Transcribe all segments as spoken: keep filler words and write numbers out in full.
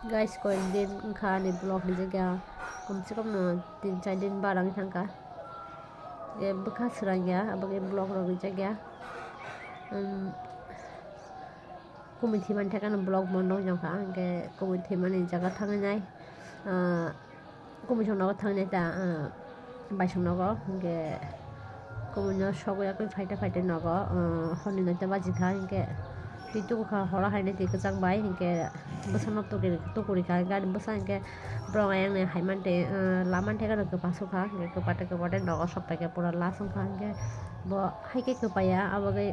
Guys, koyekdin wngkha ani vlog rijak ya, komse kom no tin char din barang thangkha. E bwkha swrang ya, aboni vlog rok rijak ya. Um, kumui thwi mani thangkha no vlog bondo wngkha, hwnkhe kumui thwi mani jaga thangwi nai. Ah, kumui song nogo thangwi nai ta, ah, baisong nogo, hwnkhe kumui no sogwi yakwi phaita phaita nogo, ah, horni noita baji kha, hwnkhe twi tubu kha horo hainai twi kwchang bai, hwnkhe bwsano tukuri tukuri kha, hwnkhe ani bwsa hwnkhe borok ayang nai hai mantwi, ah, la mantwi khe kwpasuk kha, hwnkhe kwpate kwpate nogo sok pai khe pura last wngkha, hwnkhe bo hai khe kwpaiya, abo bai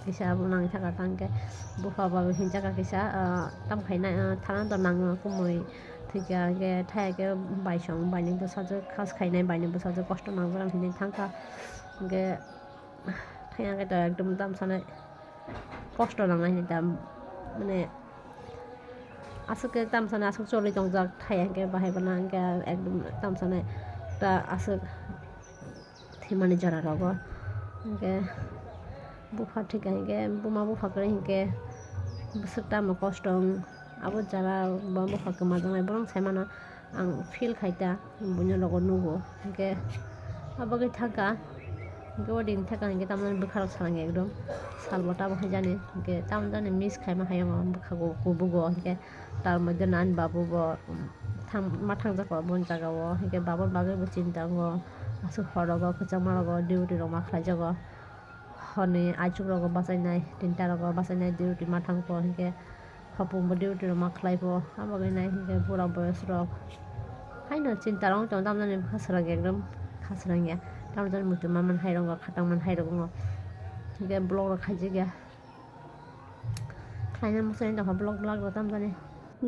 kisa abo nang thaka tang khe bupha bai hinjaka kisa, ah, tam khaina, ah, thana to nango kumui. Thwikha hwnkhe thaya khe baisong baini bwsajwk khas khainai, baini bwsajwk kosto nangjak hinwi thangkha. Hwnkhe thaya khe to ekdom tamsane kosto nangnai hinwi tam, mane aswk khe tamsane aswk choli tongjak thaya hwnkhe bahai bono hwnkhe ekdom tamsane ta aswk thwimani jora rogo. Hwnkhe bupha thwikha hwnkhe buma bupha kwrwi hwnkhe bwswk tamo kosto wng. Abo jora bo bupha kwmajaknai borok sai mano, ang feel khai ta, buino logo nugo. Hwnkhe abo khe thangkha, hwnkhe o din thangkha hwnkhe tamoni bwkha rok salangya ekdom, salbo tamo hai jani, hwnkhe tamo jani miss khaima hai wngo bwkha kubugo, hwnkhe tar moddhe nani babu bo, um, thang-, ma thangjak kha boni jaga o, hwnkhe baboni bagwi bo chinta wngo, aswk hor rogo, kwchangma rogo, duty rok ma khlai jago. Horni aichuk rogo bachainai, tinta rogo bachainai, duty ma thang kho, hinkhe khopung bo duty rok ma khlai kho, abo bagwi nai hinkhe bura boyos rok haino chinta rok wng tong tamjani khaswrang ekdom khaswrang ya, tamjani muitu ma man hai rok khatang man hai rok wngo, hinkhe vlog rok khaijak ya. Khlaina muchungwi tongkha vlog vlog rok tamjani.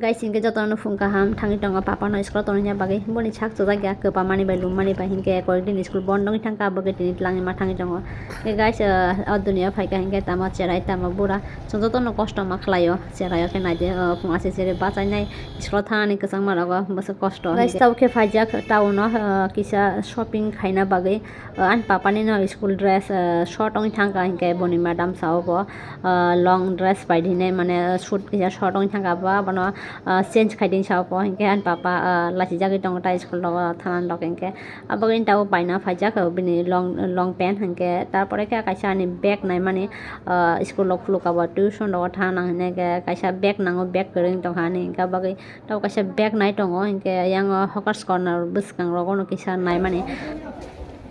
Guys, hinkhe jotono phung kaham thangwi tongo, papa no school tongnani bagwi, boni sak chajak ya, kwpamani bai lummani bai, hinkhe koyekdin school bondo wngwi thangkha, aboni tini twlangwi ma thangwi tongo. Hinkhe guys, ah, o duniya phaikha hinkhe tamo cherai tamo bura, chwng jotono kosto ma khlaio, cheraio khe naidi, ah, phung aswk sere bachainai, school thangnani kwchangma rogo bwswk kosto. Guys, tabukhe phaijak town o, ah, kisa shopping khaina bagwi. O, ani papani no school dress, eh, short wngwi thangkha, hinkhe boni madam sao bo, eh, long dress pai hinwi, mane, eh, suit kisa short wngwi thangkha, ba bono, eh, change khai di sao bo, hinkhe ani papa, eh, lachijagwi tongo ta school rogo thanani rok, hinkhe abo bagwi tabuk baina phaijak, eh, bini long, long pant, hinkhe tarpore khe kaisa ani bag naimani, eh, school rok khulukha bo tuition rogo thana hinwi khe kaisa bag nango, bag kwrwi wngwi tongkha ani, hinkhe abo bagwi. Tabuk kaisa bag nai tongo, hinkhe yang o hawkers corner bwskango no kisa naimani.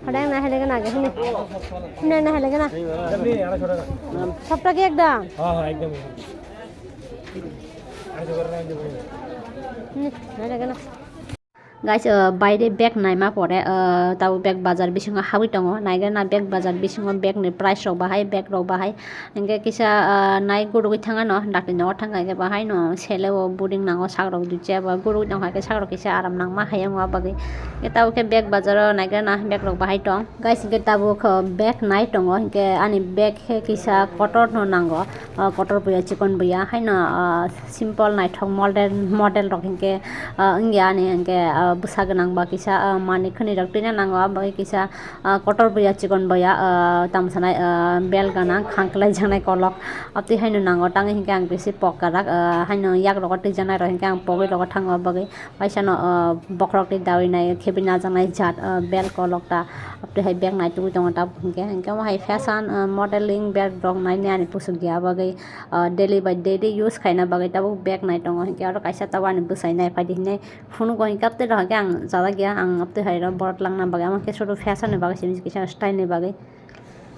Hodang na hele gana ge hini. Hini na hele gana. Sapta ki ekdam. Ha, ha, ekdam. Hini, hele gana. Guys, uh, baire bag naima pore, uh, tabuk bag bazar bisingo habwi tongo. Naigena bag bazar bisingo bag ni price rok bahai, bag rok bahai. Hinkhe kisa, ah, nai gurugwi thangano, dakti nogo thangkha hinkhe bo haino sele o boring nango, sakrok duicha bo gurugwi tongkha hinkhe sakrok kisa aram nangma hai wngo, aboni bagwi. Hinkhe tabuk khe bag bazaro naigra na bag rok bahai tong. Guys, hinkhe tabuk, ah, bag nai tongo, hinkhe ani bag khe kisa kotor no nango, ah, kotor buya, chikon buya, haino, ah, simple naithok model, model rok hinkhe, ah, wngya ani hinkhe, ah, bwsa gwnang ba kisa, ah, manwi khwnwi rok twina nango, aboni kisa, ah, kotor buya, chikon buya, ah, tamo sanai, ah, bel gana khang kwlai jaknai kolok. Abtwi haino nango tangwi hinkhe ang bisi pok kwrak, ah, haino yak rogo twijaknai rok hinkhe ang pogwi rogo thango bagwi. Waisa no, ah, bokhorok twi dawi nai khebi najaknai jat, ah, bel kolok ta. Abtwi hai bag nai tugwi tongo tabuk hinkhe. Hinkhe omo hai fashion, ah, modeling bag rok nainai ani pusuk ya bagwi, ah, daily by daily use khaina bagwi tabuk bag nai tongo. Hinkhe oro kaisa tabuk ani bwsai nai phaidi hinwi. Phunuk bai kap tei rohor khe ang chajak ya, ang tei hai rw borok langna bagwi, omo khe sudu fashion ni bagwi simi kisa style ni bagwi.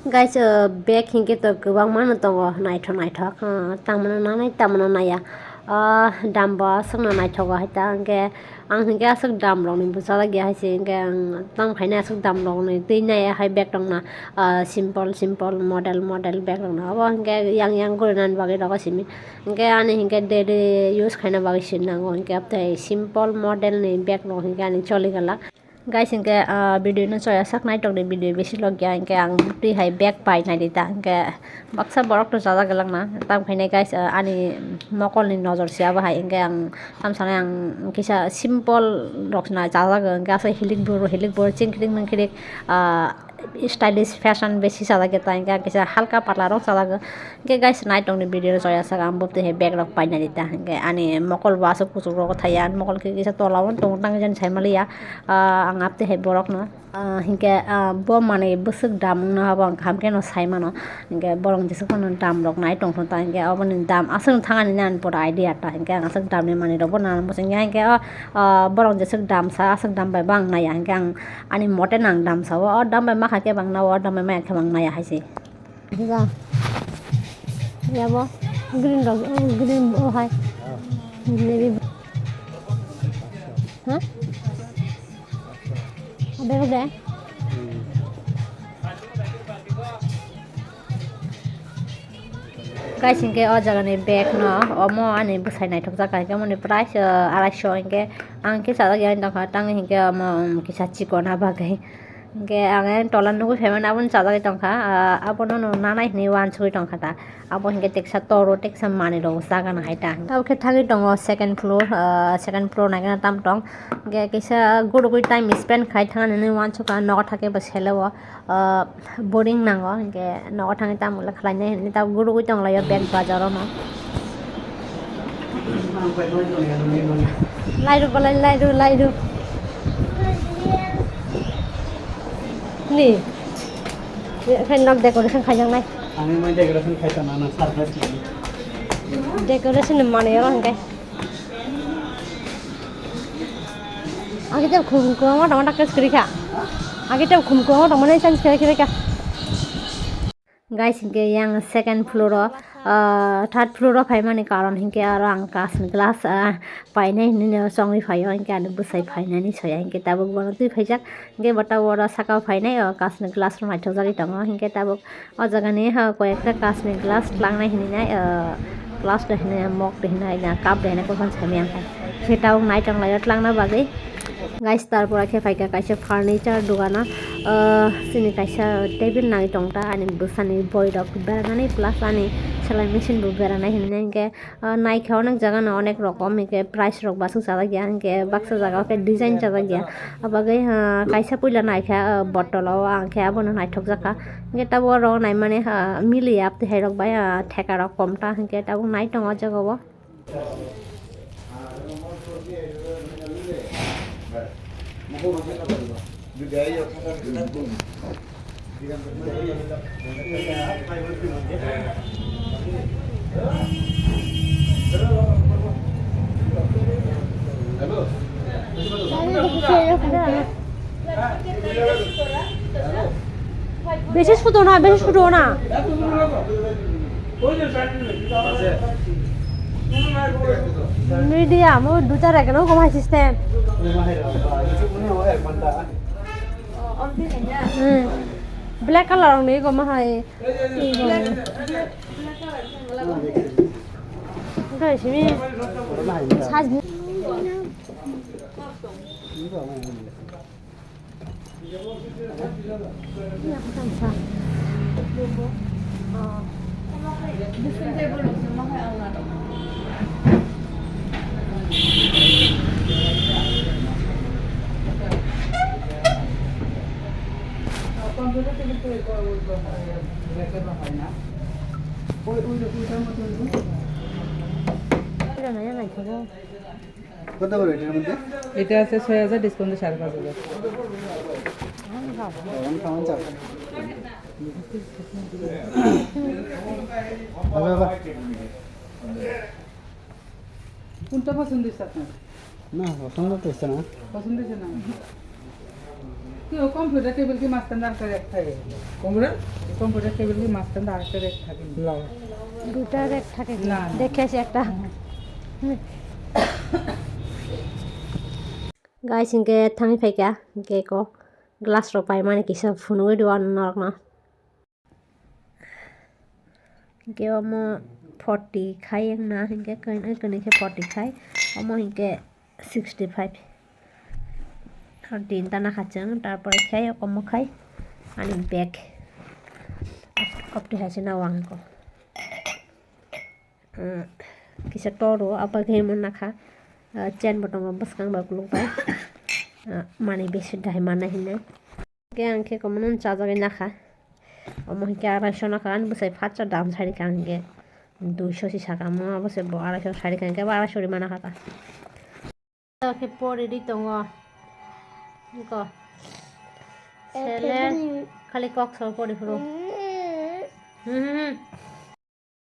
Guys, uh, bag hinkhe to kwbangma no tongo, naithok naithok, uh, tangmano nanai tangmano naiya. Uh, dam bo aswkno naithogo hai ta, hinkhe ang hinkhe aswk dam rokni bwchalak ya hai se, hinkhe ang tamo khainai aswk dam rokni twi naiya hai bag rokno, uh, simple simple model model bag rokno, obo hinkhe yang yang gurinani bagwi rogo simi. Hinkhe ani hinkhe daily use khaina bagwi se nango, hinkhe tei simple model ni bag rok hinkhe ani choli glak. Guys, hinkhe, ah, video no chaya sak naithok ni video bisi logya, hinkhe ang twi hai bag pai nai di ta, hinkhe baksa borok to chajak glak na, tam khainai guys, ah, ani mokol ni nojor se abo hai, hinkhe ang tam sanai ang kisa simple rok na chajak, hinkhe asai hilik buru hilik buru chingkrik mingkrik, ah, stylish fashion besi sajak ya ta, hingke ang kisa halka patla rok sajak. Hingke guys, nai tongni video no choya saka ang bo tei bag rok painani ta, hingke ani mokol bo aswk kuchuk rogo thaya, ani mokol khe kisa tola o tongo tang jani sai maliya. Ah, ang ap tei borok no, ah, hingke, ah, bo manwi bwswk dam wngno abo ang kaham khe no sai mano. Hingke borok jeswk phano dam rok nai tongthung ta, hingke oboni dam aswk thangani nang pura idea ta, hingke ang aswk dam ni manwi rok bo nang muchungya, hingke o, ah, borok jeswk dam sa aswk dam bai bo ang naiya, hingke ang ani mote nang dam sa o, o dam bai ma kha khe bang na o, o dam bai ma khe bang naiya hai se. Ga. Ya bo green rok, oh, green o hai. Navy. Ha? Bebak de? Guys, hingke o jaga ni bag no, omo ani bwsai naithok jak, hingke omo ni price, uh, arai so, hingke ang khe chajak ya wng tongkha, tang hingke omo, um, kisa chikon a bagwi. Hingke ang ayang tola nugwi phaimani, abono chajagwi tongkha, ah, abono no nanai hinwi uansugwi tongkha ta. Abo hingke teksa toro, teksa manwi rok jaga no hai ta. Abo khe thangwi tongo second floor, ah, second floor naikhe tam tong. Hingke kisa gurugwi time spend khai thangani hinwi uansukha, nogo thangkhe bo sele o, ah, boring nango, hingke nogo thangwi tamo le khlainai hinwi ta gurugwi tonglaio bag bazar o no. Lairu balai, lairu, lairu. Ni. Khe nok decoration khaijaknai. Ani mai decoration khaitana na surprise. Decoration ni manwi oro hingke. Agi te khum khum ma tongma ta khe skrikha. Agi te khum khum ma tongma nai change khe khe kha. Guys, hingke yang second floor o, ah, third floor o phaimani karon hingke aro ang kash ni glass, ah, painai hinwi no chongwi phaio, hingke ani bwsai phainani soya, hingke tabuk bono twi phaijak, hingke bo tabuk oro saka o phainai o kash ni glass rok naithok jagwi tongo, hingke tabuk o jaga ni ha koi ekta kash ni glass tlangnai hinwi nai, ah, glass de hinwi mok de hinwi na cup de hinwi koson sami ang khai. Khe tabuk nai tonglaio tlangna bagwi. Guys, tarpore khe phaikha kaisa furniture dogano, ah, chini kaisa table nai tongta, ani bwsani boirok beranani plus ani selai machine bo beranai hinwi hwnkhe, ah, naikha onek jagano onek rokom hwnkhe price rok basuk chajak ya, hwnkhe baksa jaga o khe design chajak ya. Abagwi, ah, kaisa puila naikha, ah, bottle o, ang khe abono naithok jakha. Hwnkhe tabuk oro naimani, ah, miliya tei hai rok bai, ah, theka rok kom ta, hwnkhe tabuk nai tongo o jaga o. Besi sudo na, besi sudo na. Medium, o duita rek no komai system. Hmm. Black color ni komai. Guys, ini size ni. কত করে এটার মধ্যে? এটা আছে ছয় হাজার, ডিসকাউন্টে সাড়ে পাঁচ হাজার। ও, আমি খাওয়ান চাপ। বাবা, বাবা। কোনটা পছন্দ হয়েছে আপনার? না, পছন্দ তো হচ্ছে না। পছন্দ হচ্ছে না? কি ও কম্পিউটার টেবিল কি মাঝখানে আর একটা রেক থাকে? কম্পিউটার? কম্পিউটার টেবিল কি মাঝখানে আর একটা রেক থাকে? না। দুটা রেক থাকে কি? না, না। দেখে আসি একটা। Guys, hingke thangwi phaikha, hingke ko glass rok paimani kisa phunugwi rw norokno. Hingke omo forty khai wngna, hingke kwnwi kwnwi khe forty khai, omo hingke sixty five. Aro tinta nakha chwng, tarpore khai omo khai ani bag. Opti hai se nao ang ko. Ah, kisa toro, abo khe imo nakha. Ah, chain bo tongo bwskang bai kuluk bai. Ah, manwi besi dahai mana hinwi. Khe ang khe komono chajagwi nakha. Omo hinkhe araisho nakha, ani bwsai fatsa dam sari kha hinkhe. Duiso si saka mo, abo se bo araisho sari kha hinkhe, bo araisho ri mana kha ta. Khe pori ri tongo. Niko. Selen, khali kok so pori phuru. Hmm.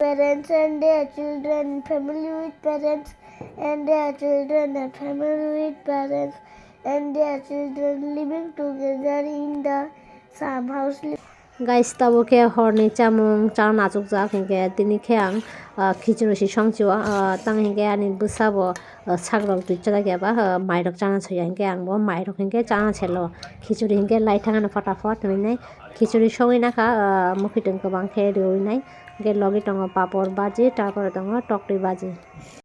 Parents and their children, family with parents and their children, and family with parents and their children living together in the same house. Guys, tabuk khe horni chamung chana nachukjak hinkhe tini khe ang, ah, khichuri si songchio, ah, tang hinkhe ani bwsabo, ah, sakrok twi chajak ya ba, ah, mairok chana soya hinkhe ang bo mairok hinkhe chana selo khichuri hinkhe lai thang ano phataphat hinwi nai khichuri songwi nakha, ah, mwkhwtwng kwbang khe riwi nai. Hingke logi tongo papor baji, tarpore tongo toktwi baji.